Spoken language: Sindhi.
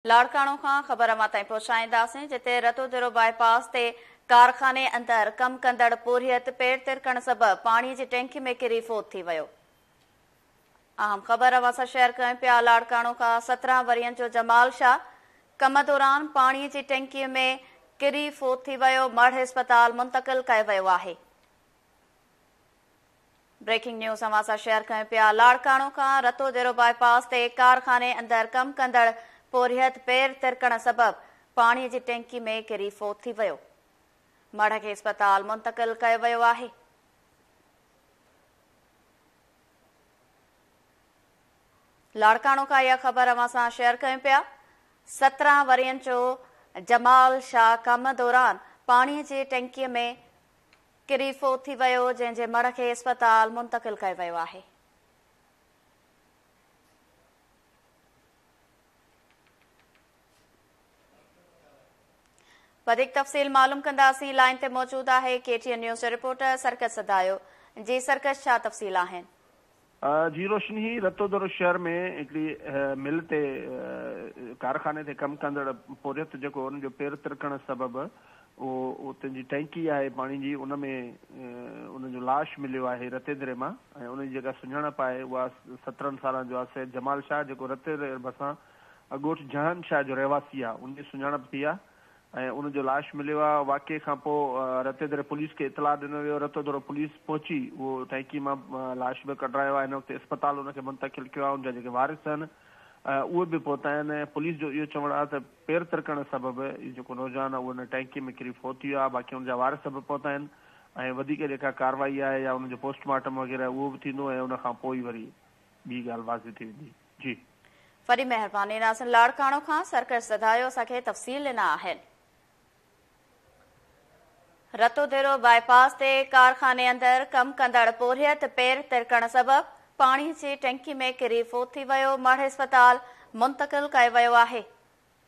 لاڙڪاڻو کان خبر اوهان تائين پهچائينداسين جتي رتوديرو باء پاس تي ڪارخاني اندر ڪم ڪندڙ پورهيت پير ترڪڻ سبب پاڻي جي ٽينڪي ۾ ڪري فوت ٿي ويو. اهم خبر اوهان سان شيئر ڪيون پيا لاڙڪاڻو کان 17 ورهين جو جمال شاهه ڪم دوران پاڻي جي ٽينڪي ۾ ڪري فوت ٿي ويو مڙهه اسپتال منتقل ڪيو ويو آهي. بريڪنگ نيوز اوهان سان شيئر ڪيون پيا لاڙڪاڻو کان رتوديرو باء پاس تي ڪارخاني اندر ڪم ڪندڙ پورهيت پير ترڪڻ سبب پاڻي جي ٽينڪي ۾ ڪري فوت ٿي ويو مڙهه کي اسپتال منتقل ڪيو ويو آهي. لاڙڪاڻو کان اها خبر اوهان سان شيئر ڪيون پيا 17 ورهين جو جمال شاهه ڪم دوران پاڻي جي ٽينڪي ۾ ڪري فوت ٿي ويو، جنهن جي مڙهه کي اسپتال منتقل ڪيو ويو آهي. وڌيڪ تفصيل معلوم ڪنداسين، لائين تي موجود آهي ڪي ٽي اين نيوز جو رپورٽر سرڪش سدايو. جي سرڪش ڇا تفصيل آهن؟ جي روشني هي رتودرو شهر ۾ هڪڙي مل تي ڪارخاني تي ڪم ڪندڙ پورهيت جيڪو ان جو پير ترڪڻ سبب اهو اتي جي ٽينڪي آهي پاڻي جي ان ۾ ان جو لاش مليو آهي رتيدري مان ۽ ان جي جيڪا سڃاڻپ آهي اها 17 سالن جو آهي سيد جمال شاهه جيڪو رتيدري ڀرسان ڳوٺ جهان شاهه جو رهواسي آهي ان جي سڃاڻپ ٿي آهي ۽ ان جو لاش مليو آهي، واقعي کان پوء رتيدري پوليس کي اطلاع ڏنو ويو، رتودرو پوليس پهچي اهو ٽينڪي مان لاش به ڪڍرايو آهي، هن وقت اسپتال ان کي منتقل ڪيو آهي، ان جا جيڪي وارث آهن اهي به پهتا آهن، پوليس جو اهو چوڻ آهي ته پير ترڪڻ سبب اهو جيڪو نوجوان آهي اهو ان ٽينڪي ۾ ڪري فوت ٿي ويو آهي، باقي ان جا وارث به پهتا آهن ۽ وڌيڪ جيڪا ڪارروائي آهي يا ان جو پوسٽ مارٽم وغيره اهو به ٿيندو ۽ ان کان پوء ئي وري ٻي ڳالهه واضح ٿي ويندي. جي. وڏي مهرباني ناظرين لاڙڪاڻو کان سرڪش سڌايو اسان کي تفصيل ڏنا آهن. رتوديرو باء پاس تي ڪارخاني اندر ڪم ڪندڙ پورهيت پير ترڪڻ سبب پاڻي جي ٽينڪي ۾ ڪري فوت ٿي ويو، مڙهه اسپتال منتقل ڪيو ويو آهي.